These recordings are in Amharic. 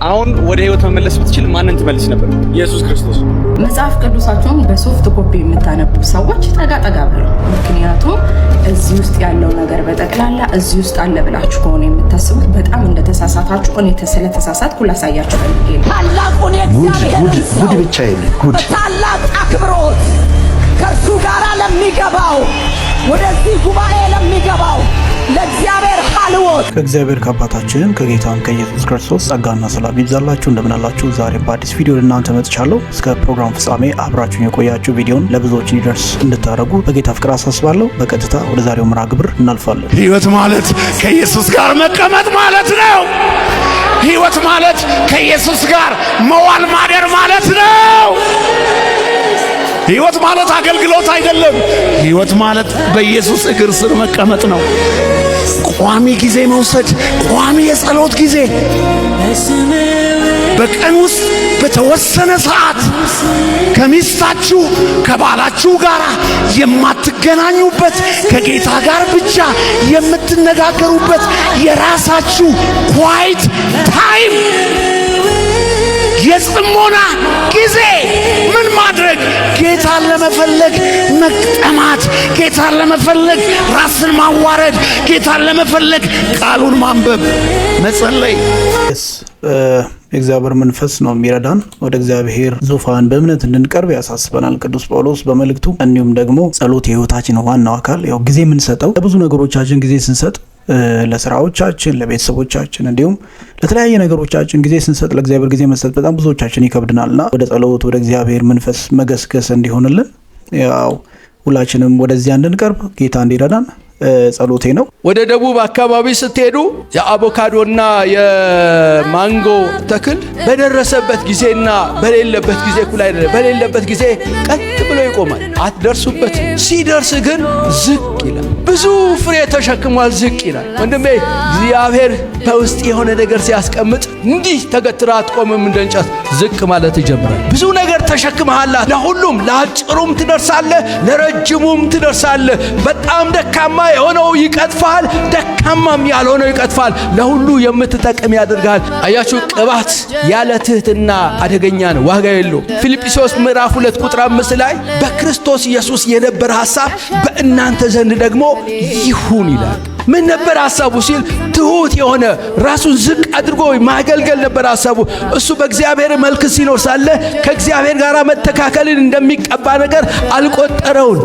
አሁን ወደ ህይወት መመለስ ብትችል ማንን ትመልስ ነበር? ኢየሱስ ክርስቶስ። መጽሐፍ ቅዱሳቸውን በ soft copy የምታነቡ ሰዎች ጠጋ ጠጋ በሉ። ምክንያቱም እዚህ ውስጥ ያለው ነገር በጠቅላላ እዚህ ውስጥ አለ ብላችሁ ከሆነ የምታስቡት በጣም እንደተሳሳታችሁ እኔ ስለተሳሳትኩ ላሳያችሁ ፈልጌ ነው። ታላቁን የእግዚአብሔርን ሰው ጉድ ብቻ የለም ጉድ። በታላቅ አክብሮት ከእርሱ ጋር ለሚገባው፣ ወደዚህ ጉባኤ ለሚገባው ለእግዚአብሔር ሀልዎት ከእግዚአብሔር ከአባታችን ከጌታም ከኢየሱስ ክርስቶስ ጸጋና ሰላም ይብዛላችሁ። እንደምናላችሁ። ዛሬ በአዲስ ቪዲዮ ለእናንተ መጥቻለሁ። እስከ ፕሮግራም ፍጻሜ አብራችሁን የቆያችሁ ቪዲዮን ለብዙዎች እንዲደርስ እንድታደርጉ በጌታ ፍቅር አሳስባለሁ። በቀጥታ ወደ ዛሬው መርሃ ግብር እናልፋለን። ሕይወት ማለት ከኢየሱስ ጋር መቀመጥ ማለት ነው። ሕይወት ማለት ከኢየሱስ ጋር መዋል ማደር ማለት ነው። ሕይወት ማለት አገልግሎት አይደለም። ሕይወት ማለት በኢየሱስ እግር ስር መቀመጥ ነው። ቋሚ ጊዜ መውሰድ፣ ቋሚ የጸሎት ጊዜ፣ በቀን ውስጥ በተወሰነ ሰዓት ከሚስታችሁ ከባላችሁ ጋር የማትገናኙበት፣ ከጌታ ጋር ብቻ የምትነጋገሩበት የራሳችሁ quiet time፣ የጽሞና ጊዜ። ምን ማድረግ? ጌታን ለመፈለግ መጠማት፣ ጌታን ለመፈለግ ራስን ማዋረድ፣ ጌታን ለመፈለግ ቃሉን ማንበብ፣ መጸለይ። የእግዚአብሔር መንፈስ ነው የሚረዳን፣ ወደ እግዚአብሔር ዙፋን በእምነት እንድንቀርብ ያሳስበናል ቅዱስ ጳውሎስ በመልእክቱ። እንዲሁም ደግሞ ጸሎት የሕይወታችን ዋናው አካል፣ ያው ጊዜ የምንሰጠው ለብዙ ነገሮቻችን ጊዜ ስንሰጥ፣ ለስራዎቻችን፣ ለቤተሰቦቻችን እንዲሁም ለተለያየ ነገሮቻችን ጊዜ ስንሰጥ ለእግዚአብሔር ጊዜ መስጠት በጣም ብዙዎቻችን ይከብድናልና ወደ ጸሎት ወደ እግዚአብሔር መንፈስ መገስገስ እንዲሆንልን፣ ያው ሁላችንም ወደዚያ እንድንቀርብ ጌታ እንዲረዳን ጸሎቴ ነው። ወደ ደቡብ አካባቢ ስትሄዱ የአቮካዶና የማንጎ ተክል በደረሰበት ጊዜና በሌለበት ጊዜ እኩል አይደለም። በሌለበት ጊዜ ቀጥ ብሎ ይቆማል፣ አትደርሱበት። ሲደርስ ግን ዝቅ ይላል። ብዙ ፍሬ ተሸክሟል፣ ዝቅ ይላል። ወንድሜ፣ እግዚአብሔር በውስጥ የሆነ ነገር ሲያስቀምጥ እንዲህ ተገትራ አትቆምም፣ እንደ እንጨት ዝቅ ማለት ይጀምራል። ብዙ ነገር ተሸክመሃል። ለሁሉም፣ ለአጭሩም ትደርሳለህ፣ ለረጅሙም ትደርሳለህ። በጣም ደካማ የሆነው ይቀጥፋል፣ ደካማም ያልሆነው ይቀጥፋል። ለሁሉ የምትጠቅም ያደርግሃል። አያችሁ፣ ቅባት ያለ ትህትና አደገኛ ነው፣ ዋጋ የለውም። ፊልጵስዩስ ምዕራፍ 2 ቁጥር 5 ላይ በክርስቶስ ኢየሱስ የነበረ ሐሳብ በእናንተ ዘንድ ደግሞ ይሁን ይላል። ምን ነበር ሐሳቡ ሲል ትሁት የሆነ፣ ራሱን ዝቅ አድርጎ ማገልገል ነበር ሐሳቡ። እሱ በእግዚአብሔር መልክ ሲኖር ሳለ ከእግዚአብሔር ጋር መተካከልን እንደሚቀባ ነገር አልቆጠረውም።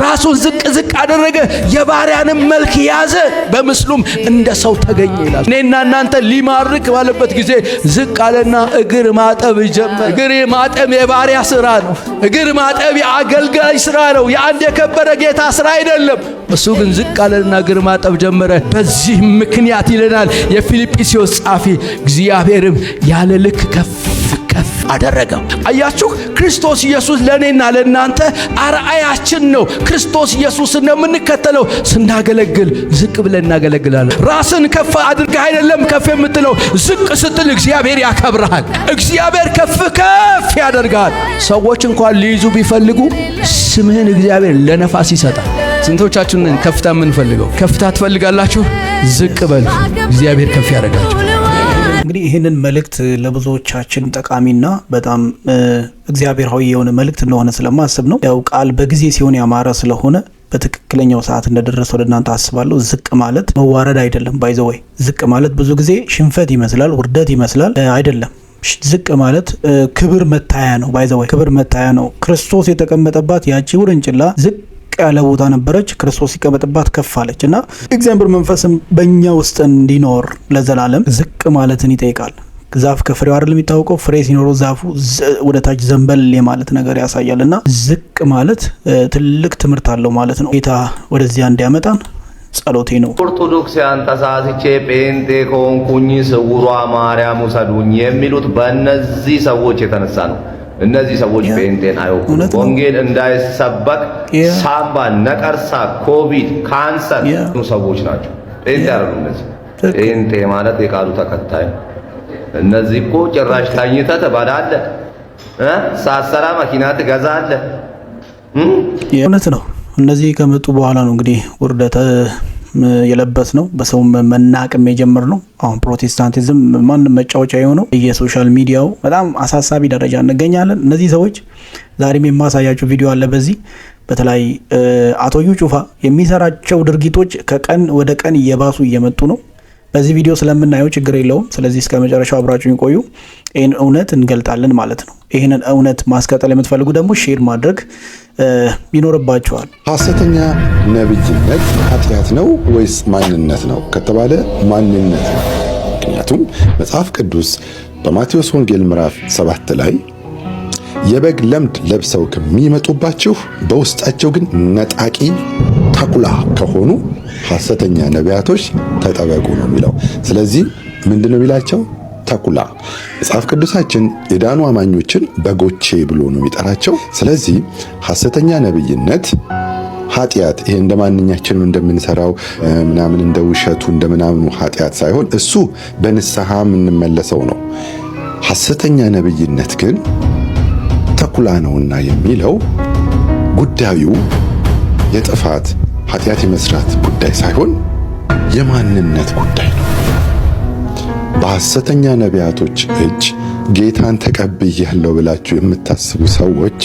ራሱን ዝቅ ዝቅ አደረገ፣ የባሪያንም መልክ ያዘ፣ በምስሉም እንደ ሰው ተገኘ ይላል። እኔና እናንተ ሊማርክ ባለበት ጊዜ ዝቅ አለና እግር ማጠብ ጀመረ። እግር ማጠብ የባሪያ ስራ ነው። እግር ማጠብ የአገልጋይ ስራ ነው። የአንድ የከበረ ጌታ ስራ አይደለም። እሱ ግን ዝቅ አለና እግር ማጠብ ጀመረ። በዚህ ምክንያት ይለናል የፊልጵስዩስ ጸሐፊ፣ እግዚአብሔርም ያለ ልክ ከፍ ከፍ አደረገው። አያችሁ፣ ክርስቶስ ኢየሱስ ለእኔና ለእናንተ አርአያችን ነው። ክርስቶስ ኢየሱስን ነው የምንከተለው። ስናገለግል ዝቅ ብለን እናገለግላለን። ራስን ከፍ አድርገህ አይደለም ከፍ የምትለው፣ ዝቅ ስትል እግዚአብሔር ያከብርሃል። እግዚአብሔር ከፍ ከፍ ያደርግሃል። ሰዎች እንኳን ሊይዙ ቢፈልጉ ስምህን እግዚአብሔር ለነፋስ ይሰጣል። ስንቶቻችንን ከፍታ የምንፈልገው? ከፍታ ትፈልጋላችሁ? ዝቅ በሉ፣ እግዚአብሔር ከፍ ያደርጋችሁ። እንግዲህ ይህንን መልእክት ለብዙዎቻችን ጠቃሚና በጣም እግዚአብሔራዊ የሆነ መልእክት እንደሆነ ስለማስብ ነው። ያው ቃል በጊዜ ሲሆን ያማረ ስለሆነ በትክክለኛው ሰዓት እንደደረሰ ወደ እናንተ አስባለሁ። ዝቅ ማለት መዋረድ አይደለም። By the way፣ ዝቅ ማለት ብዙ ጊዜ ሽንፈት ይመስላል፣ ውርደት ይመስላል። አይደለም። ዝቅ ማለት ክብር መታያ ነው። By the way፣ ክብር መታያ ነው። ክርስቶስ የተቀመጠባት ያቺ ውርንጭላ ዝቅ ያለ ቦታ ነበረች። ክርስቶስ ሲቀመጥባት ከፍ አለች እና እግዚአብሔር መንፈስም በእኛ ውስጥ እንዲኖር ለዘላለም ዝቅ ማለትን ይጠይቃል። ዛፍ ከፍሬው አይደል የሚታወቀው? ፍሬ ሲኖረው ዛፉ ወደ ታች ዘንበል የማለት ነገር ያሳያል እና ዝቅ ማለት ትልቅ ትምህርት አለው ማለት ነው። ጌታ ወደዚያ እንዲያመጣን ጸሎቴ ነው። ኦርቶዶክሲያን ተሳስቼ ጴንጤ ከሆንኩኝ ስውሯ ማርያም ውሰዱኝ የሚሉት በእነዚህ ሰዎች የተነሳ ነው። እነዚህ ሰዎች ጴንጤን አይወክሉም። ወንጌል እንዳይሰበክ ሳምባ፣ ነቀርሳ፣ ኮቪድ፣ ካንሰር ሰዎች ናቸው። ጴንጤ አይደሉም። እነዚህ ጴንጤ ማለት የቃሉ ተከታይ። እነዚህ እኮ ጭራሽ ተኝተህ ትበላለህ፣ ሳትሰራ መኪና ትገዛለህ። እውነት ነው። እነዚህ ከመጡ በኋላ ነው እንግዲህ ውርደት የለበስ ነው፣ በሰው መናቅም የጀመርነው። አሁን ፕሮቴስታንቲዝም ማንም መጫወቻ የሆነው የ social media ው በጣም አሳሳቢ ደረጃ እንገኛለን። እነዚህ ሰዎች ዛሬም የማሳያቸው ቪዲዮ አለ። በዚህ በተለይ አቶ እዩ ጩፋ የሚሰራቸው ድርጊቶች ከቀን ወደ ቀን እየባሱ እየመጡ ነው። በዚህ ቪዲዮ ስለምናየው ችግር የለውም። ስለዚህ እስከ መጨረሻው አብራችሁን ቆዩ። ይህን እውነት እንገልጣለን ማለት ነው። ይህንን እውነት ማስቀጠል የምትፈልጉ ደግሞ share ማድረግ ይኖርባችኋል። ሐሰተኛ ነብይነት ኃጢአት ነው ወይስ ማንነት ነው ከተባለ ማንነት ነው። ምክንያቱም መጽሐፍ ቅዱስ በማቴዎስ ወንጌል ምዕራፍ 7 ላይ የበግ ለምድ ለብሰው ከሚመጡባችሁ በውስጣቸው ግን ነጣቂ ተኩላ ከሆኑ ሐሰተኛ ነቢያቶች ተጠበቁ ነው የሚለው። ስለዚህ ምንድን ነው የሚላቸው? ተኩላ። መጽሐፍ ቅዱሳችን የዳኑ አማኞችን በጎቼ ብሎ ነው የሚጠራቸው። ስለዚህ ሐሰተኛ ነብይነት ኃጢአት ይሄ እንደማንኛችንም እንደምንሰራው ምናምን እንደ ውሸቱ እንደምናምኑ ኃጢአት ሳይሆን እሱ በንስሐ የምንመለሰው ነው። ሐሰተኛ ነብይነት ግን ተኩላ ነውና የሚለው ጉዳዩ የጥፋት ኃጢአት የመስራት ጉዳይ ሳይሆን የማንነት ጉዳይ ነው። በሐሰተኛ ነቢያቶች እጅ ጌታን ተቀብያለሁ ብላችሁ የምታስቡ ሰዎች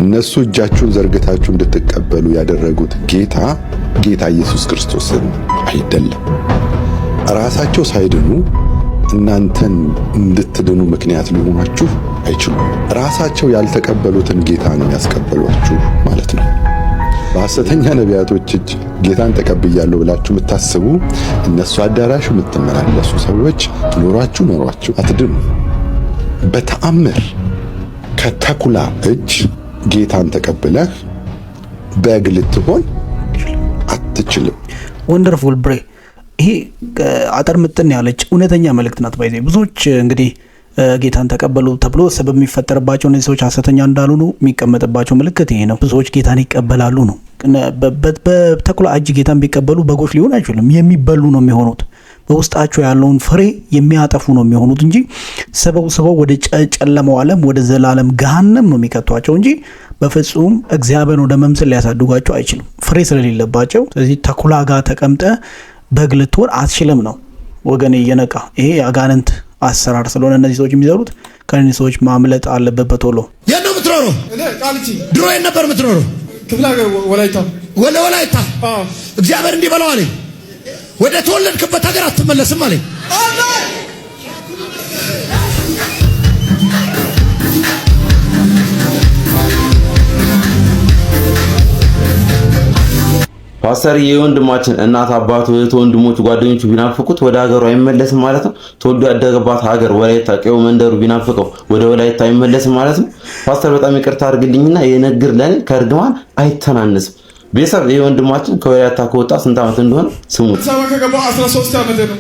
እነሱ እጃችሁን ዘርግታችሁ እንድትቀበሉ ያደረጉት ጌታ ጌታ ኢየሱስ ክርስቶስን አይደለም። ራሳቸው ሳይድኑ እናንተን እንድትድኑ ምክንያት ሊሆኗችሁ አይችሉም። ራሳቸው ያልተቀበሉትን ጌታ ነው ያስቀበሏችሁ ማለት ነው። በሐሰተኛ ነቢያቶች እጅ ጌታን ተቀብያለሁ ብላችሁ የምታስቡ፣ እነሱ አዳራሽ የምትመላለሱ ሰዎች ኖሯችሁ ኖሯችሁ አትድኑ። በተአምር ከተኩላ እጅ ጌታን ተቀብለህ በግ ልትሆን አትችልም። Wonderful bro። ይሄ አጠር ምጥን ያለች እውነተኛ መልእክት ናት። By the way ብዙዎች እንግዲህ ጌታን ተቀበሉ ተብሎ ሰበብ የሚፈጠርባቸው እነዚህ ሰዎች ሐሰተኛ እንዳልሆኑ የሚቀመጥባቸው ምልክት ይሄ ነው። ብዙዎች ጌታን ይቀበላሉ ነው። በተኩላ እጅ ጌታን ቢቀበሉ በጎች ሊሆን አይችሉም። የሚበሉ ነው የሚሆኑት። በውስጣቸው ያለውን ፍሬ የሚያጠፉ ነው የሚሆኑት እንጂ ስበው ስበው ወደ ጨለማው ዓለም፣ ወደ ዘላለም ገሃነም ነው የሚከቷቸው እንጂ በፍጹም እግዚአብሔርን ወደ መምሰል ሊያሳድጓቸው አይችሉም፣ ፍሬ ስለሌለባቸው። ስለዚህ ተኩላ ጋር ተቀምጠ በግ ልትሆን አትችልም ነው ወገን፣ እየነቃ። ይሄ የአጋንንት አሰራር ስለሆነ እነዚህ ሰዎች የሚሰሩት፣ ከእነዚህ ሰዎች ማምለጥ አለበት በቶሎ። የት ነው የምትኖረው? ድሮ የት ነበር የምትኖረው? ክፍለ ሀገር ወላይታ። ወደ ወላይታ። እግዚአብሔር እንዲህ በለው አለኝ፣ ወደ ተወለድክበት ሀገር አትመለስም አለኝ። ፓስተር፣ የወንድማችን እናት፣ አባቱ፣ እህት፣ ወንድሞቹ፣ ጓደኞቹ ቢናፍቁት ወደ ሀገሩ አይመለስም ማለት ነው። ተወልዶ ያደገባት ሀገር ወላይታ፣ ቀዬው መንደሩ ቢናፍቀው ወደ ወላይታ አይመለስም ማለት ነው። ፓስተር፣ በጣም ይቅርታ አድርግልኝና የነግር ለኔ ከእርግማን አይተናነስም። ቤተሰብ፣ ይህ ወንድማችን ከወላይታ ከወጣ ስንት ዓመት እንደሆነ ስሙት። አዲስ አበባ ከገባሁ 13 ዓመቴ ነው።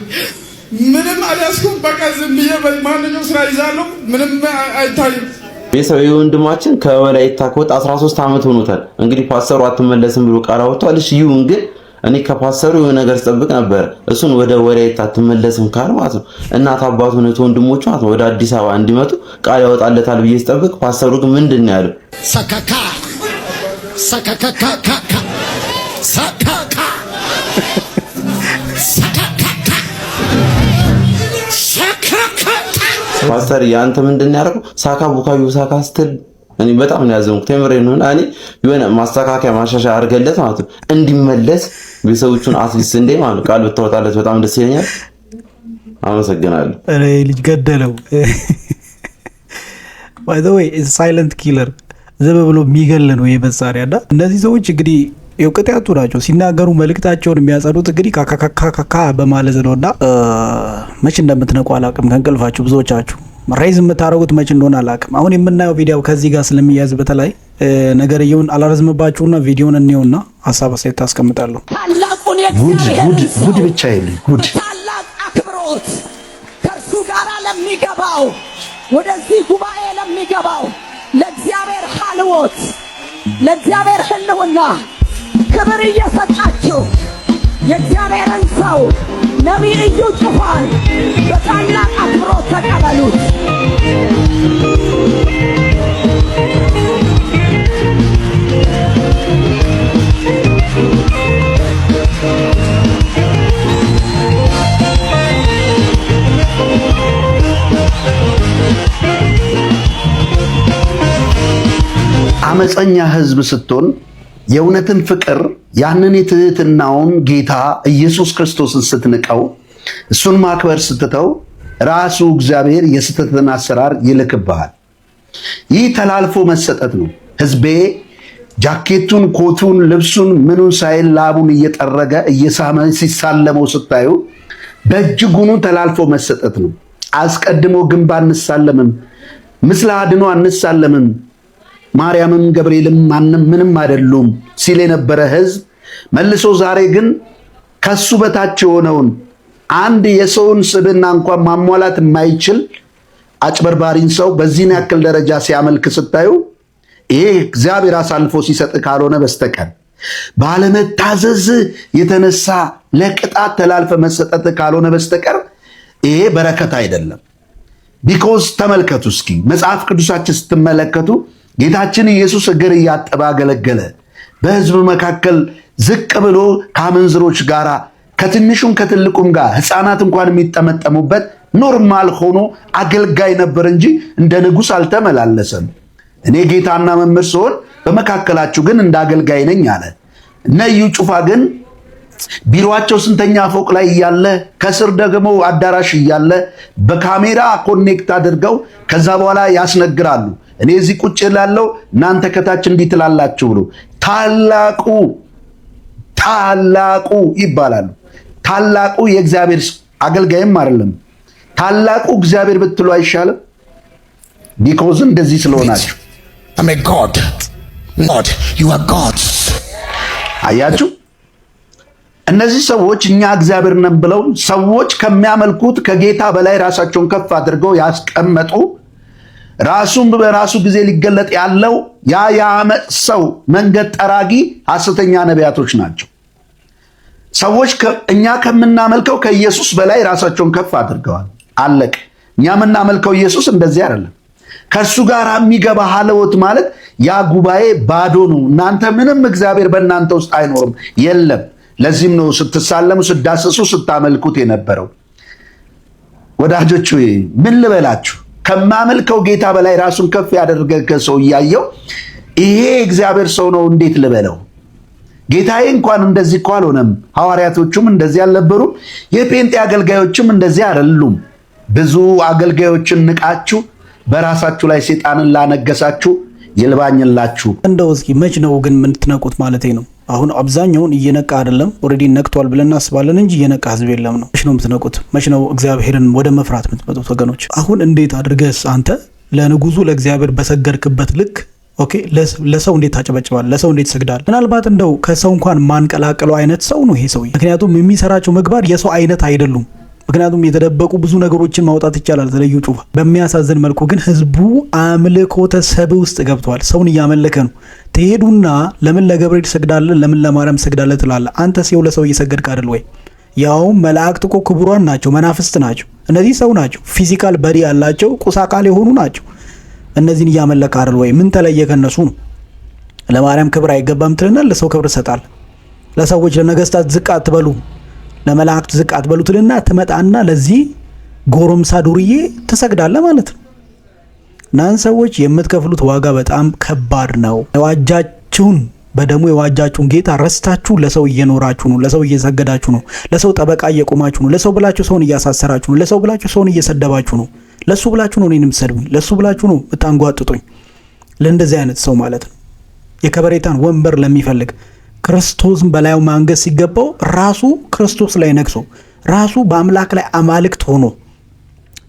ምንም አልያዝኩም። በቃ ዝም ብዬ ማንኛውም ስራ ይዛለሁ። ምንም አይታይም። ቤተሰብ፣ ይህ ወንድማችን ከወላይታ ከወጣ 13 ዓመት ሆኖታል። እንግዲህ ፓስተሩ አትመለስም ብሎ ቃል አወጥቷል። እሺ ይሁን፣ ግን እኔ ከፓስተሩ የሆነ ነገር ስጠብቅ ነበር። እሱን ወደ ወላይታ አትመለስም ካል ማለት ነው እናት አባቱ፣ እህት ወንድሞቹ ማለት ነው ወደ አዲስ አበባ እንዲመጡ ቃል ያወጣለታል ብዬ ስጠብቅ ፓስተሩ ግን ምንድን ነው ያለው? ሰካካ ሰካካካካ ሰካካ ሰካካካ ሰካካካ። ፓስተር፣ ያንተ ምንድን ነው ያደረገው? ሳካ ቡካዩ ሳካ ስትል እኔ በጣም ነው ያዘንኩት። የምሬን ነው። እኔ የሆነ ማስተካከያ ማሻሻያ አድርገለት ማለት ነው እንዲመለስ ቤተሰቦቹን at least እንዴ ማለት ነው ቃል ብታወጣለት በጣም ደስ ይለኛል። አመሰግናለሁ። እኔ ልጅ ገደለው። By the way, silent killer፣ ዝም ብሎ የሚገል ነው ይህ መሳሪያ። እና እነዚህ ሰዎች እንግዲህ እውቀት ያጡ ናቸው። ሲናገሩ መልእክታቸውን የሚያጸዱት እንግዲህ ካካካካካ በማለት ነው። እና መች እንደምትነቁ አላቅም። ከእንቅልፋችሁ ብዙዎቻችሁ raise የምታደርጉት መች እንደሆነ አላቅም። አሁን የምናየው ቪዲዮ ከዚህ ጋር ስለሚያዝ በተለይ ነገርየውን አላረዝምባችሁና ቪዲዮን እንየውና ሀሳብ አስተያየት ታስቀምጣለሁ። ታላቁን ጉድ የእግዚአብሔርን ጉድ ሰው ጉድ ብቻ የለኝ ጉድ። በታላቅ አክብሮት ከእርሱ ጋር ለሚገባው፣ ወደዚህ ጉባኤ ለሚገባው፣ ለእግዚአብሔር ሀልዎት፣ ለእግዚአብሔር ሕልውና ክብር እየሰጣችሁ የእግዚአብሔርን ሰው ነቢይ ኢዩ ጩፋን በታላቅ አክብሮት ተቀበሉት። አመፀኛ ህዝብ ስትሆን የእውነትን ፍቅር፣ ያንን የትህትናውን ጌታ ኢየሱስ ክርስቶስን ስትንቀው፣ እሱን ማክበር ስትተው፣ ራሱ እግዚአብሔር የስህተትን አሰራር ይልክብሃል። ይህ ተላልፎ መሰጠት ነው። ህዝቤ ጃኬቱን፣ ኮቱን፣ ልብሱን፣ ምኑን ሳይል ላቡን እየጠረገ እየሳመ ሲሳለመው ስታዩ በእጅጉኑ ተላልፎ መሰጠት ነው። አስቀድሞ ግንብ አንሳለምም፣ ምስለ አድኖ አንሳለምም፣ ማርያምም ገብርኤልም ማንም ምንም አይደሉም ሲል የነበረ ህዝብ መልሶ ዛሬ ግን ከሱ በታች የሆነውን፣ አንድ የሰውን ስብዕና እንኳን ማሟላት የማይችል አጭበርባሪን ሰው በዚህን ያክል ደረጃ ሲያመልክ ስታዩ፣ ይሄ እግዚአብሔር አሳልፎ ሲሰጥ ካልሆነ በስተቀር፣ ባለመታዘዝ የተነሳ ለቅጣት ተላልፎ መሰጠት ካልሆነ በስተቀር ይሄ በረከት አይደለም። Because ተመልከቱ እስኪ፣ መጽሐፍ ቅዱሳችን ስትመለከቱ ጌታችን ኢየሱስ እግር እያጠበ አገለገለ። በሕዝብ መካከል ዝቅ ብሎ ከአመንዝሮች ጋር፣ ከትንሹም ከትልቁም ጋር፣ ሕፃናት እንኳን የሚጠመጠሙበት normal ሆኖ አገልጋይ ነበር እንጂ እንደ ንጉሥ አልተመላለሰም። እኔ ጌታና መምህር ስሆን በመካከላችሁ ግን እንደ አገልጋይ ነኝ አለ። እነ እዩ ጩፋ ግን ቢሮአቸው ስንተኛ ፎቅ ላይ እያለ፣ ከስር ደግሞ አዳራሽ እያለ በካሜራ connect አድርገው ከዛ በኋላ ያስነግራሉ። እኔ እዚህ ቁጭ እላለሁ፣ እናንተ ከታች እንዲህ ትላላችሁ ብሎ ታላቁ ታላቁ ይባላሉ። ታላቁ የእግዚአብሔር አገልጋይም አይደለም። ታላቁ እግዚአብሔር ብትሉ አይሻልም? Because እንደዚህ ስለሆናችሁ። I'm a God. Lord, you are gods. አያችሁ፣ እነዚህ ሰዎች እኛ እግዚአብሔር ነን ብለው ሰዎች ከሚያመልኩት ከጌታ በላይ ራሳቸውን ከፍ አድርገው ያስቀመጡ፣ ራሱን በራሱ ጊዜ ሊገለጥ ያለው ያ የአመፅ ሰው መንገድ ጠራጊ ሐሰተኛ ነቢያቶች ናቸው። ሰዎች እኛ ከምናመልከው ከኢየሱስ በላይ ራሳቸውን ከፍ አድርገዋል። አለቀ። እኛ የምናመልከው ኢየሱስ እንደዚህ አይደለም። ከእሱ ጋር የሚገባ ሀለወት ማለት ያ ጉባኤ ባዶ ነው። እናንተ ምንም እግዚአብሔር በእናንተ ውስጥ አይኖርም፣ የለም። ለዚህም ነው ስትሳለሙ፣ ስትዳሰሱ፣ ስታመልኩት የነበረው። ወዳጆች፣ ምን ልበላችሁ? ከማመልከው ጌታ በላይ ራሱን ከፍ ያደረገ ሰው እያየው ይሄ እግዚአብሔር ሰው ነው እንዴት ልበለው? ጌታዬ እንኳን እንደዚህ እኮ አልሆነም። ሐዋርያቶቹም እንደዚህ አልነበሩም። የጴንጤ አገልጋዮችም እንደዚህ አይደሉም። ብዙ አገልጋዮችን ንቃችሁ በራሳችሁ ላይ ሴጣንን ላነገሳችሁ ይልባኝላችሁ። እንደው እስኪ መች ነው ግን የምትነቁት ማለቴ ነው። አሁን አብዛኛውን እየነቃ አይደለም። Already ነቅቷል ብለን እናስባለን እንጂ እየነቃ ህዝብ የለም ነው። መች ነው የምትነቁት? መች ነው እግዚአብሔርን ወደ መፍራት የምትመጡት ወገኖች? አሁን እንዴት አድርገስ አንተ ለንጉሱ ለእግዚአብሔር በሰገድክበት ልክ፣ okay፣ ለሰው እንዴት ታጨበጭባል? ለሰው እንዴት ትሰግዳል? ምናልባት እንደው ከሰው እንኳን ማንቀላቀለው አይነት ሰው ነው ይሄ ሰውዬ። ምክንያቱም የሚሰራቸው ምግባር የሰው አይነት አይደሉም። ምክንያቱም የተደበቁ ብዙ ነገሮችን ማውጣት ይቻላል። ተለዩ ጩፋ። በሚያሳዝን መልኩ ግን ህዝቡ አምልኮተ ሰብእ ውስጥ ገብቷል። ሰውን እያመለከ ነው። ትሄዱና ለምን ለገብርኤል ትሰግዳለህ፣ ለምን ለማርያም ትሰግዳለህ ትላለህ። አንተ ሲው ለሰው እየሰገድክ አይደል ወይ? ያውም መላእክት እኮ ክቡራን ናቸው፣ መናፍስት ናቸው። እነዚህ ሰው ናቸው፣ physical body ያላቸው ቁስ አካል የሆኑ ናቸው። እነዚህን እያመለክ አይደል ወይ? ምን ተለየ ከነሱ ነው? ለማርያም ክብር አይገባም ትልና ለሰው ክብር ትሰጣል። ለሰዎች ለነገስታት ዝቅ አትበሉ፣ ለመላእክት ዝቅ አትበሉ ትልና ትመጣና ለዚህ ጎረምሳ ዱርዬ ትሰግዳለህ ማለት ነው። እናንተ ሰዎች የምትከፍሉት ዋጋ በጣም ከባድ ነው። የዋጃችሁን፣ በደሙ የዋጃችሁን ጌታ ረስታችሁ ለሰው እየኖራችሁ ነው። ለሰው እየሰገዳችሁ ነው። ለሰው ጠበቃ እየቆማችሁ ነው። ለሰው ብላችሁ ሰውን እያሳሰራችሁ ነው። ለሰው ብላችሁ ሰውን እየሰደባችሁ ነው። ለሱ ብላችሁ ነው እኔን የምትሰድቡኝ። ለሱ ብላችሁ ነው የምታንጓጥጡኝ። ለእንደዚህ አይነት ሰው ማለት ነው። የከበሬታን ወንበር ለሚፈልግ፣ ክርስቶስን በላዩ ማንገስ ሲገባው ራሱ ክርስቶስ ላይ ነግሶ፣ ራሱ በአምላክ ላይ አማልክት ሆኖ፣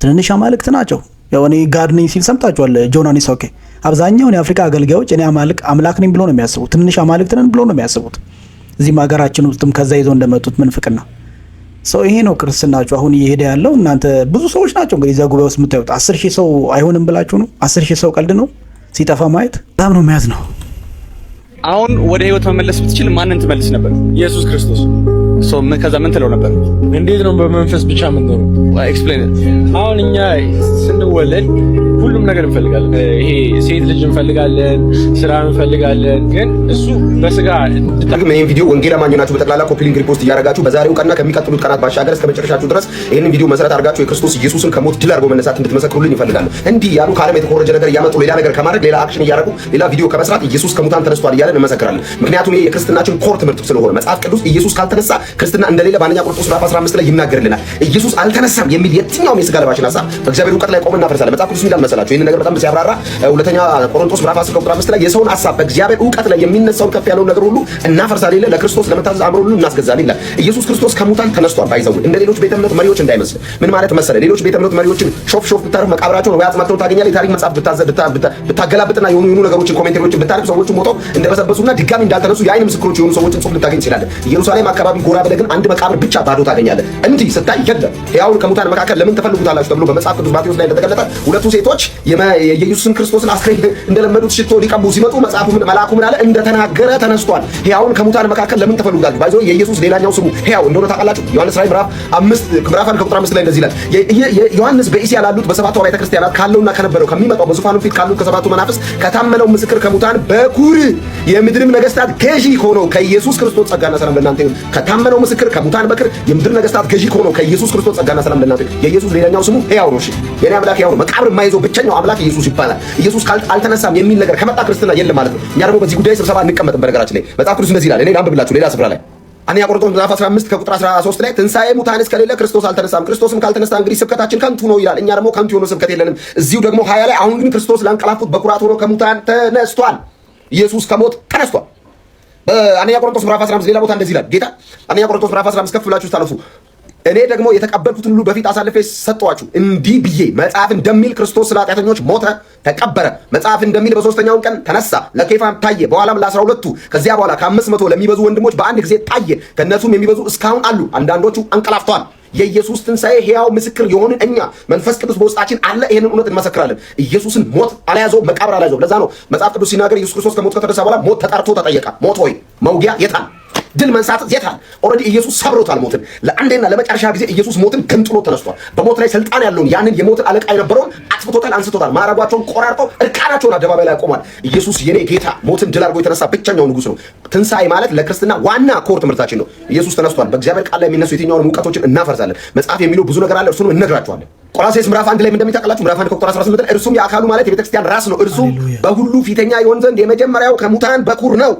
ትንንሽ አማልክት ናቸው። ያው እኔ God ነኝ ሲል ሰምታችኋል። ጆን አኒሳውኬ፣ አብዛኛውን የአፍሪካ አገልጋዮች እኔ አምላክ ነኝ ብሎ ነው የሚያስቡት። ትንንሽ አማልክት ነን ብሎ ነው የሚያስቡት። እዚህም ሀገራችን ውስጥም ከዛ ይዘው እንደመጡት ምንፍቅና ሰው ይሄ ነው ክርስትናችሁ አሁን እየሄደ ያለው። እናንተ ብዙ ሰዎች ናቸው እንግዲህ እዚያ ጉባኤ ውስጥ የምታዩት፣ 10,000 ሰው አይሆንም ብላችሁ ነው። 10,000 ሰው ቀልድ ነው፣ ሲጠፋ ማየት በጣም ነው የሚያዝ ነው። አሁን ወደ ህይወት መመለስ ብትችል ማንን ትመልስ ነበር? ኢየሱስ ክርስቶስ። So ከዛ ምን ትለው ነበር? እንዴት ነው በመንፈስ ብቻ የምንኖረው? Explain. አሁን እኛ ስንወለድ ሁሉም ነገር እንፈልጋለን። ይሄ ሴት ልጅ እንፈልጋለን፣ ስራ እንፈልጋለን። ግን እሱ በስጋ ግን ይህን ቪዲዮ ወንጌል አማኝ ናችሁ በጠቅላላ copy link፣ repost እያደረጋችሁ በዛሬው ቀንና ከሚቀጥሉት ቀናት ባሻገር እስከ መጨረሻችሁ ድረስ ይህንን ቪዲዮ መሰረት አድርጋችሁ የክርስቶስ ኢየሱስን ከሞት ድል አድርጎ መነሳት እንድትመሰክሩልኝ እፈልጋለሁ። እንዲህ ያሉ ከዓለም የተኮረጀ ነገር እያመጡ ሌላ ነገር ከማድረግ፣ ሌላ action እያደረጉ ሌላ ቪዲዮ ከመስራት ኢየሱስ ከሙታን ተነስቷል እያለን እንመሰክራለን። ምክንያቱም ይሄ የክርስትናችን core ትምህርት ስለሆነ፣ መጽሐፍ ቅዱስ ኢየሱስ ካልተነሳ ክርስትና እንደሌለ በአንደኛ ቆሮንቶስ ምዕራፍ 15 ላይ ይናገርልናል። ኢየሱስ አልተነሳም የሚል የትኛውም የስጋ ለባሽን ሐሳብ በእግዚአብሔር እውቀት ላይ ቆመን እናፈርሳለን። መጽሐፍ ቅዱስ ምን ይላል መሰላችሁ? ይህንን ነገር በጣም ሲያብራራ ሁለተኛ ቆሮንቶስ ምዕራፍ 10 ቁጥር 5 ላይ የሰውን ሐሳብ በእግዚአብሔር እውቀት ላይ የሚነሳውን ከፍ ያለውን ነገር ሁሉ እናፈርሳለን ይላል። ለክርስቶስ ለመታዘዝ አእምሮ ሁሉ እናስገዛለን ይላል። ኢየሱስ ክርስቶስ ከሙታን ተነስቷል። By the way፣ እንደ ሌሎች ቤተ እምነት መሪዎች እንዳይመስል። ምን ማለት መሰለ? ሌሎች ቤተ እምነት መሪዎችን ሾፍ ሾፍ ብታረፍ መቃብራቸውን ወይ አጽማቸውን ታገኛለህ። የታሪክ መጽሐፍ ብታገላብጥና የሆኑ የሆኑ ነገሮችን commentary ዎችን ብታነብ ሰዎቹ ሞተው እንደበሰበሱና ድጋሚ እንዳልተነሱ የአይን ምስክሮች የሆኑ ሰዎችን ጽሑፍ ልታገኝ ትችላለህ። ኢየሩሳሌም አካባቢ ጎራ ብለህ ግን አንድ መቃብር ብቻ ባዶ ታገኛለህ። እንዲህ ስታይ የለም። ሕያውን ከሙታን መካከል ለምን ትፈልጉታላችሁ ተብሎ በመጽሐፍ ቅዱስ ማቴዎስ ላይ እንደተገለጠ ሁለቱ ሴቶች የኢየሱስን ክርስቶስን አስክሬን እንደለመዱት ሽቶ ሊቀቡ ሲመጡ መጽሐፉ ምን መልአኩ ምን አለ? እንደተናገረ ተነስቷል። ሕያውን ከሙታን መካከል ለምን ትፈልጉታላችሁ? By the way፣ የኢየሱስ ሌላኛው ስሙ ሕያው እንደሆነ ታውቃላችሁ። ዮሐንስ ራእይ ምዕራፍ 5፣ ምዕራፍ 1 ከቁጥር 5 ላይ እንደዚህ ይላል። ዮሐንስ በእስያ ላሉት በሰባቱ አብያተ ክርስቲያናት ካለውና ከነበረው ከሚመጣው በዙፋኑ ፊት ካሉት ከሰባቱ መናፍስት ከታመነው ምስክር ከሙታን በኩር የምድርም ነገስታት ገዢ ከሆነው ከኢየሱስ ክርስቶስ ጸጋና ሰላም ለእናንተ ይሁን። ከታመነው ምስክር ከሙታን በኩር የምድር ነገስታት ገዢ ከሆነው ከኢየሱስ ክርስቶስ ጸጋና ሰላም ለእናንተ ይሁን። የኢየሱስ ሌላኛው ስሙ ሕያው ነው። እሺ፣ የኔ አምላክ ሕያው ነው። መቃብር የማይዘው ብቸኛው አምላክ ኢየሱስ ይባላል። ኢየሱስ አልተነሳም የሚል ነገር ከመጣ ክርስትና የለም ማለት ነው። እኛ ደግሞ በዚህ ጉዳይ ስብሰባ አንቀመጥም። በነገራችን ላይ መጽሐፍ ቅዱስ እንደዚህ ይላል። እኔ ላንብብላችሁ ሌላ ስፍራ ላይ፣ አንደኛ ቆሮንቶስ ምዕራፍ 15 ከቁጥር 13 ላይ ትንሣኤ ሙታንስ ከሌለ ክርስቶስ አልተነሳም፣ ክርስቶስም ካልተነሳ እንግዲህ ስብከታችን ከንቱ ነው ይላል። እኛ ደግሞ ከንቱ የሆነ ስብከት የለንም። እዚሁ ደግሞ 20 ላይ አሁን ግን ክርስቶስ ላንቀላፉት በኩራት ሆኖ ከሙታን ተነስቷል። ኢየሱስ ከሞት ተነስቷል። በአንደኛ ቆሮንቶስ ምዕራፍ 15 ሌላ ቦታ እንደዚህ ይላል ጌታ። አንደኛ ቆሮንቶስ ምዕራፍ 15 ከፍ ብላችሁ ስታነሱ እኔ ደግሞ የተቀበልኩትን ሁሉ በፊት አሳልፌ ሰጠኋችሁ እንዲህ ብዬ፣ መጽሐፍ እንደሚል ክርስቶስ ስለ ኃጢአተኞች ሞተ፣ ተቀበረ። መጽሐፍ እንደሚል በሶስተኛውን ቀን ተነሳ፣ ለኬፋም ታየ፣ በኋላም ለ12ቱ፣ ከዚያ በኋላ ከ500 ለሚበዙ ወንድሞች በአንድ ጊዜ ታየ። ከእነርሱም የሚበዙ እስካሁን አሉ፣ አንዳንዶቹ አንቀላፍተዋል። የኢየሱስ ትንሣኤ ሕያው ምስክር የሆንን እኛ መንፈስ ቅዱስ በውስጣችን አለ። ይህንን እውነት እንመሰክራለን። ኢየሱስን ሞት አልያዘው፣ መቃብር አልያዘው። ለዛ ነው መጽሐፍ ቅዱስ ሲናገር ኢየሱስ ክርስቶስ ከሞት ከተነሳ በኋላ ሞት ተጠርቶ ተጠየቀ። ሞት ሆይ መውጊያህ የታል? ድል መንሳትህ የታል? Already ኢየሱስ ሰብሮታል ሞትን። ለአንዴና ለመጨረሻ ጊዜ ኢየሱስ ሞትን ገንጥሎ ተነስቷል። በሞት ላይ ስልጣን ያለውን ያንን የሞትን አለቃ የነበረውን አጥፍቶታል፣ አንስቶታል። ማዕረጓቸውን ቆራርጦ እርቃናቸውን አደባባይ ላይ አቆሟል። ኢየሱስ የኔ ጌታ ሞትን ድል አድርጎ የተነሳ ብቸኛው ንጉሥ ነው። ትንሣኤ ማለት ለክርስትና ዋና core ትምህርታችን ነው። ኢየሱስ ተነስቷል። በእግዚአብሔር ቃል ላይ የሚነሱ የትኛውንም እውቀቶችን እናፈርሳለን። መጽሐፍ የሚለው ብዙ ነገር አለ፣ እርሱንም እነግራችኋለን። ቆላሴስ ምዕራፍ 1 ላይ እንደሚታውቃላችሁ ምዕራፍ 1 ከቁጥር 18 ላይ እርሱም የአካሉ ማለት የቤተክርስቲያን ራስ ነው። እርሱም በሁሉ ፊተኛ ይሆን ዘንድ የመጀመሪያው ከሙታን በኩር ነው።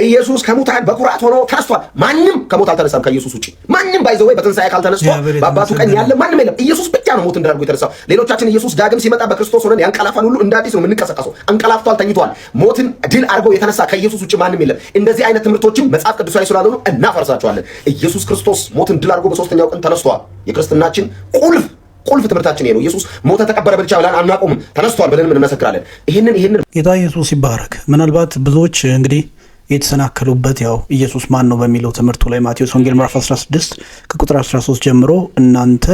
ኢየሱስ ከሙታን በኩራት ሆኖ ተነስቷል። ማንም ከሞት አልተነሳም ከኢየሱስ ውጪ። ማንም by the way በትንሣኤ ካልተነስቶ በአባቱ ቀኝ ያለ ማንም የለም። ኢየሱስ ብቻ ነው ሞትን ድል አድርጎ የተነሳው። ሌሎቻችን ኢየሱስ ዳግም ሲመጣ በክርስቶስ ሆነን ያንቀላፋን ሁሉ እንደ አዲስ ነው የምንቀሰቀሰው። አንቀላፍቷል፣ ተኝቷል። ሞትን ድል አድርጎ የተነሳ ከኢየሱስ ውጪ ማንም የለም። እንደዚህ አይነት ትምህርቶችም መጽሐፍ ቅዱሳዊ ስላልሆኑ እናፈርሳቸዋለን። ኢየሱስ ክርስቶስ ሞትን ድል አድርጎ በሶስተኛው ቀን ተነስቷል። የክርስትናችን ቁልፍ ቁልፍ ትምህርታችን ይሄ ነው። ኢየሱስ ሞተ ተቀበረ ብቻ ብለን አናቆምም። ተነስቷል ብለንም እንመሰክራለን። ይሄንን ይሄንን ጌታ ኢየሱስ ይባረክ። ምናልባት ብዙዎች እንግዲህ የተሰናከሉበት ያው ኢየሱስ ማን ነው በሚለው ትምህርቱ ላይ ማቴዎስ ወንጌል ምዕራፍ 16 ከቁጥር 13 ጀምሮ እናንተ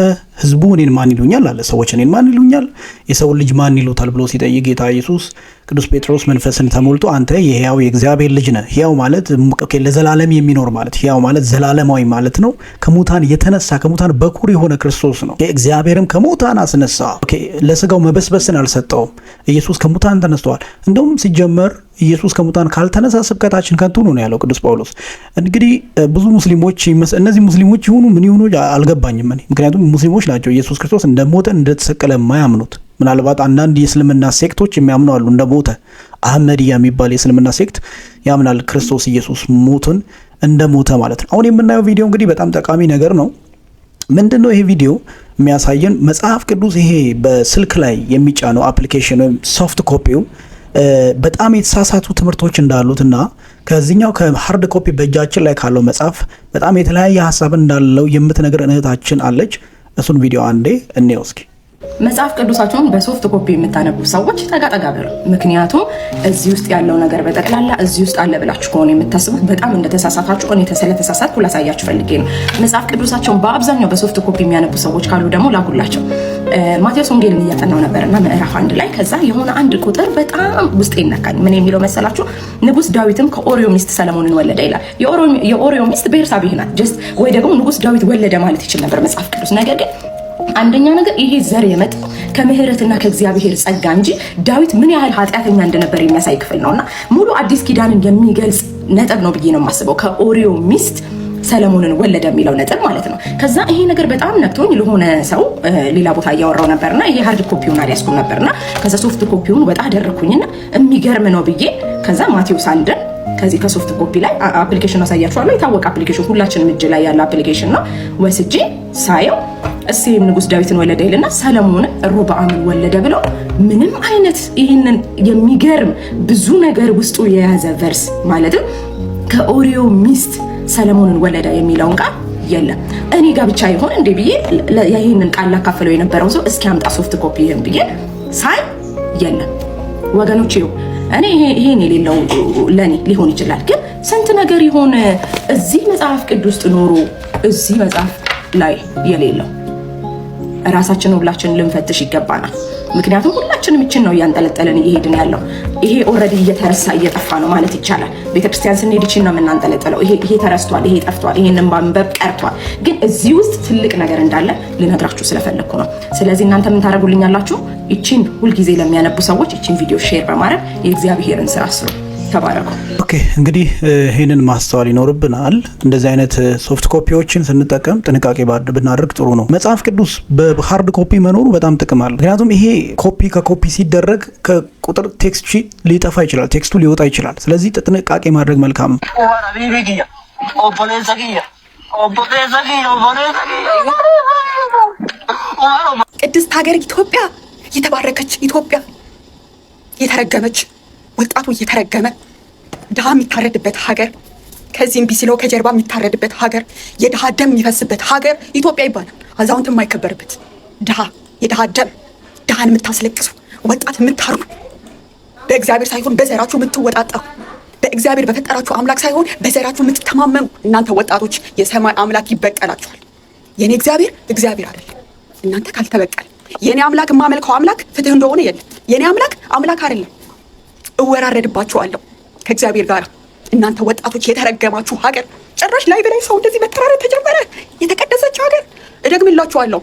ሕዝቡ እኔን ማን ይሉኛል አለ። ሰዎች እኔን ማን ይሉኛል? የሰውን ልጅ ማን ይሉታል ብሎ ሲጠይቅ ጌታ ኢየሱስ ቅዱስ ጴጥሮስ መንፈስን ተሞልቶ አንተ የሕያው የእግዚአብሔር ልጅ ነህ። ሕያው ማለት ለዘላለም የሚኖር ማለት፣ ሕያው ማለት ዘላለማዊ ማለት ነው። ከሙታን የተነሳ፣ ከሙታን በኩር የሆነ ክርስቶስ ነው። እግዚአብሔርም ከሙታን አስነሳ። ለስጋው መበስበስን አልሰጠውም። ኢየሱስ ከሙታን ተነስተዋል። እንደውም ሲጀመር ኢየሱስ ከሙታን ካልተነሳ ስብከታችን ከንቱ ነው ያለው ቅዱስ ጳውሎስ። እንግዲህ ብዙ ሙስሊሞች፣ እነዚህ ሙስሊሞች ይሁኑ ምን ይሁኑ አልገባኝም እኔ። ምክንያቱም ሙስሊሞች ናቸው ኢየሱስ ክርስቶስ እንደሞተ እንደተሰቀለ የማያምኑት። ምናልባት አንዳንድ የእስልምና sect ኦች የሚያምኑ አሉ እንደሞተ። አህመድያ የሚባል የእስልምና sect ያምናል ክርስቶስ ኢየሱስ ሞትን እንደሞተ ማለት ነው። አሁን የምናየው ቪዲዮ እንግዲህ በጣም ጠቃሚ ነገር ነው። ምንድን ነው ይሄ ቪዲዮ የሚያሳየን? መጽሐፍ ቅዱስ ይሄ በስልክ ላይ የሚጫነው application ወይም soft copy ው በጣም የተሳሳቱ ትምህርቶች እንዳሉት እና ከዚህኛው ከ hard copy በእጃችን ላይ ካለው መጽሐፍ በጣም የተለያየ ሀሳብ እንዳለው የምትነግረን እህታችን አለች። እሱን ቪዲዮ አንዴ እንየው እስኪ። መጽሐፍ ቅዱሳቸውን በ soft copy የምታነቡ ሰዎች ጠጋ ጠጋ በሉ። ምክንያቱም እዚህ ውስጥ ያለው ነገር በጠቅላላ እዚህ ውስጥ አለ ብላችሁ ከሆነ የምታስቡት በጣም እንደተሳሳታችሁ እኔ ስለተሳሳትኩ ላሳያችሁ ፈልጌ ነው። መጽሐፍ ቅዱሳቸውን በአብዛኛው በ soft copy የሚያነቡ ሰዎች ካሉ ደግሞ ላኩላቸው። ማቴዎስ ወንጌልን እያጠናው ነበርና ምዕራፍ 1 ላይ ከዛ የሆነ አንድ ቁጥር በጣም ውስጤ ነካኝ። ምን የሚለው መሰላችሁ? ንጉስ ዳዊትም ከኦሪዮ ሚስት ሰለሞንን ወለደ ይላል። የኦሪዮ ሚስት ቤርሳቤህ ናት። Just ወይ ደግሞ ንጉስ ዳዊት ወለደ ማለት ይችል ነበር መጽሐፍ ቅዱስ። ነገር ግን አንደኛ ነገር ይሄ ዘር የመጣው ከምሕረትና ከእግዚአብሔር ጸጋ እንጂ ዳዊት ምን ያህል ኃጢአተኛ እንደነበር የሚያሳይ ክፍል ነውና ሙሉ አዲስ ኪዳንን የሚገልጽ ነጥብ ነው ብዬ ነው የማስበው። ከኦሪዮ ሚስት ሰለሞንን ወለደ የሚለው ነጥብ ማለት ነው። ከዛ ይሄ ነገር በጣም ነክቶኝ ለሆነ ሰው ሌላ ቦታ እያወራው ነበርና ይሄ hard copy ውን አልያዝኩም ነበርና ከዛ soft copy ውን ወጣ አደረኩኝና የሚገርም ነው ብዬ ከዛ ማቴዎስ 1ን ከዚህ ከ soft copy ላይ application አሳያችኋለሁ። የታወቀ application፣ ሁላችንም እጅ ላይ ያለ application ነው። ወስጄ ሳየው እሴይም ንጉስ ዳዊትን ወለደ ይልና ሰለሞንን ሮብዓምን ወለደ ብለው ምንም አይነት ይህንን የሚገርም ብዙ ነገር ውስጡ የያዘ verse፣ ማለትም ከኦሪዮ ሚስት ሰለሞንን ወለደ የሚለውን ቃል የለም። እኔ ጋር ብቻ ይሆን እንዴ ብዬ ይህንን ቃል ላካፍለው የነበረው ሰው እስኪ አምጣ soft copy ይህን ብዬ ሳይ የለም። ወገኖች፣ ይኸው እኔ ይሄን የሌለው ለእኔ ሊሆን ይችላል፣ ግን ስንት ነገር ይሆን እዚህ መጽሐፍ ቅዱስ ውስጥ ኖሮ እዚህ መጽሐፍ ላይ የሌለው? ራሳችንን ሁላችንን ልንፈትሽ ይገባናል። ምክንያቱም ሁላችንም ይችን ነው እያንጠለጠለን እየሄድን ያለው። ይሄ already እየተረሳ እየጠፋ ነው ማለት ይቻላል። ቤተክርስቲያን ስንሄድ ይችን ነው የምናንጠለጥለው። ይሄ ተረስቷል፣ ይሄ ጠፍቷል፣ ይሄንን ማንበብ ቀርቷል። ግን እዚህ ውስጥ ትልቅ ነገር እንዳለ ልነግራችሁ ስለፈለግኩ ነው። ስለዚህ እናንተ ምን ታደርጉልኛላችሁ? ይችን ሁልጊዜ ለሚያነቡ ሰዎች ይችን ቪዲዮ share በማድረግ የእግዚአብሔርን ስራ ስሩ። ተባረኩ። Okay፣ እንግዲህ ይህንን ማስተዋል ይኖርብናል። እንደዚህ አይነት soft copy ዎችን ስንጠቀም ጥንቃቄ ብናደርግ ጥሩ ነው። መጽሐፍ ቅዱስ በ hard copy መኖሩ በጣም ጥቅም አለው። ምክንያቱም ይሄ copy ከ copy ሲደረግ ከቁጥር text ሊጠፋ ይችላል፣ text ኡ ሊወጣ ይችላል። ስለዚህ ጥንቃቄ ማድረግ መልካም ነው። ቅድስት ሀገር ኢትዮጵያ፣ የተባረከች ኢትዮጵያ፣ የተረገመች፣ ወጣቱ እየተረገመ፣ ድሃ የሚታረድበት ሀገር፣ ከዚህም ቢሲለው ከጀርባ የሚታረድበት ሀገር፣ የድሃ ደም የሚፈስበት ሀገር ኢትዮጵያ ይባላል። አዛውንት የማይከበርበት፣ ድሃ፣ የድሃ ደም፣ ድሃን የምታስለቅሱ፣ ወጣት የምታርዱ፣ በእግዚአብሔር ሳይሆን በዘራችሁ የምትወጣጠሩ፣ በእግዚአብሔር በፈጠራችሁ አምላክ ሳይሆን በዘራችሁ የምትተማመኑ እናንተ ወጣቶች የሰማይ አምላክ ይበቀላችኋል። የኔ እግዚአብሔር እግዚአብሔር አይደለም። እናንተ ካልተበቀለ የኔ አምላክ፣ የማመልከው አምላክ ፍትህ እንደሆነ የለም። የኔ አምላክ አምላክ አይደለም። እወራረድባችኋለሁ ከእግዚአብሔር ጋር። እናንተ ወጣቶች፣ የተረገማችሁ ሀገር፣ ጭራሽ ላይ በላይ ሰው እንደዚህ መተራረድ ተጀመረ። የተቀደሰች ሀገር፣ እደግምላችኋለሁ፣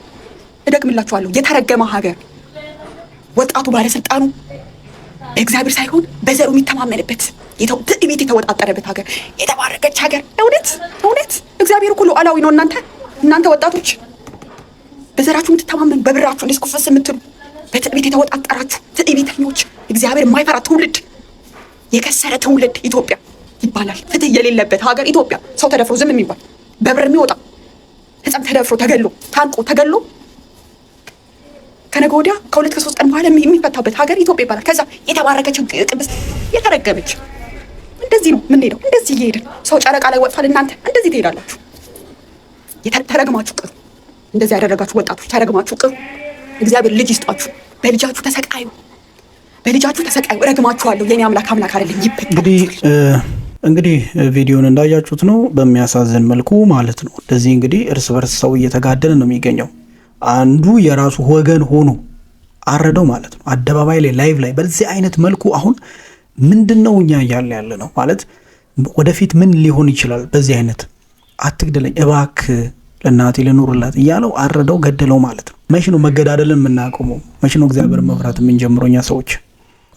እደግምላችኋለሁ፣ የተረገመ ሀገር፣ ወጣቱ ባለስልጣኑ በእግዚአብሔር ሳይሆን በዘሩ የሚተማመንበት፣ ትዕቢት የተወጣጠረበት ሀገር፣ የተባረከች ሀገር። እውነት እውነት እግዚአብሔር እኮ ሉዓላዊ ነው። እናንተ ወጣቶች በዘራችሁ የምትተማመኑ፣ በብራችሁ እንደዚህ ኩፍስ የምትሉ፣ በትዕቢት የተወጣጠራችሁ ትዕቢተኞች፣ እግዚአብሔር የማይፈራ ትውልድ፣ የከሰረ ትውልድ ኢትዮጵያ ይባላል። ፍትህ የሌለበት ሀገር ኢትዮጵያ፣ ሰው ተደፍሮ ዝም የሚባል፣ በብር የሚወጣ፣ ህፃን ተደፍሮ ተገሎ፣ ታንቆ ተገሎ ከነገ ወዲያ ከ2 ከ3 ቀን በኋላ የሚፈታበት ሀገር ኢትዮጵያ ይባላል። ከዛ የተባረከች ቅድስት የተረገመች፣ እንደዚህ ነው የምንሄደው። እንደዚህ እየሄድን ሰው ጨረቃ ላይ ወጥቷል። እናንተ እንደዚህ ትሄዳላችሁ። ተረግማችሁ ቅሩ። እንደዚህ ያደረጋችሁ ወጣቶች ተረግማችሁ ቅሩ። እግዚአብሔር ልጅ ይስጣችሁ። በልጃችሁ ተሰቃዩ፣ በልጃችሁ ተሰቃዩ። ረግማችኋለሁ። የኔ አምላክ አምላክ አይደለም። ይበቃል። እንግዲህ ቪዲዮን እንዳያችሁት ነው፣ በሚያሳዝን መልኩ ማለት ነው። እንደዚህ እንግዲህ እርስ በርስ ሰው እየተጋደለ ነው የሚገኘው። አንዱ የራሱ ወገን ሆኖ አረደው ማለት ነው። አደባባይ ላይ፣ live ላይ በዚህ አይነት መልኩ። አሁን ምንድን ነው እኛ እያለ ያለ ነው ማለት ወደፊት ምን ሊሆን ይችላል? በዚህ አይነት አትግደለኝ እባክህ ለእናቴ ልኑርላት እያለው አረደው፣ ገደለው ማለት ነው። መቼ ነው መገዳደልን የምናቆመው? መቼ ነው እግዚአብሔር መፍራት የምንጀምረው እኛ ሰዎች?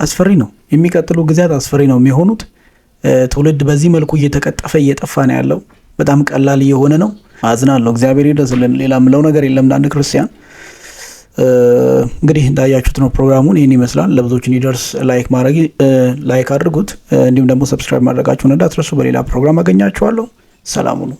አስፈሪ ነው። የሚቀጥሉ ጊዜያት አስፈሪ ነው የሚሆኑት። ትውልድ በዚህ መልኩ እየተቀጠፈ እየጠፋ ነው ያለው። በጣም ቀላል እየሆነ ነው። አዝናለሁ። እግዚአብሔር ይድረስልን። ሌላ ምለው ነገር የለም። ለአንድ ክርስቲያን እንግዲህ እንዳያችሁት ነው ፕሮግራሙን። ይህን ይመስላል። ለብዙዎች እንዲደርስ like ማድረግ፣ like አድርጉት። እንዲሁም ደግሞ subscribe ማድረጋችሁን እንዳትረሱ። በሌላ ፕሮግራም አገኛችኋለሁ። ሰላም ሁኑ።